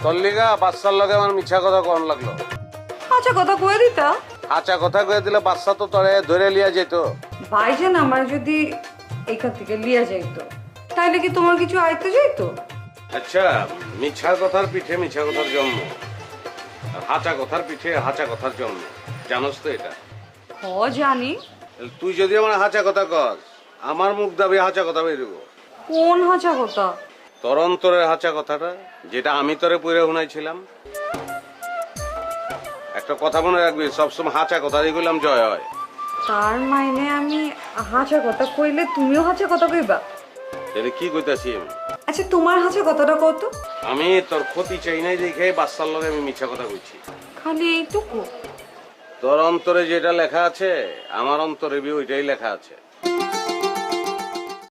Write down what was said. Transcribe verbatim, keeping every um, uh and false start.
তোর লিগা বাচ্চার লগে আমার মিছা কথা কন লাগলো। আচ্ছা, কথা কয়ে দিতা। হাচা কথা কয়ে দিলে বাচ্চা তো তোরে ধরে লিয়া যেত। ভাইজান আমার যদি এখান থেকে লিয়ে যাইতো, তাইলে কি তোমার কিছু আইতে যাইতো? আচ্ছা, মিছা কথার পিঠে মিছা কথার জন্ম, আর হাচা কথার পিঠে হাচা কথার জন্ম, জানোস তো এটা? হ, জানি। তুই যদি আমার হাচা কথা কস, আমার মুখ দাবি হাচা কথা বেরোবো। কোন হাচা কথা? তোর অন্তরের হাচা কথাটা, যেটা আমি তোরে পড়ে শুনাইছিলাম। একটা কথা মনে রাখবি, সবসময় হাচা কথা দিয়ে কইলাম জয় হয়। তার মানে আমি হাচা কথা কইলে তুমিও হাচা কথা কইবা? তাহলে কি কইতাছি আমি? আচ্ছা, তোমার হাচা কথাটা কত? আমি তোর ক্ষতি চাই নাই দেখে বাচ্চার লগে আমি মিছা কথা কইছি। খালি এইটুকু? তোর অন্তরে যেটা লেখা আছে, আমার অন্তরে বি ওইটাই লেখা আছে।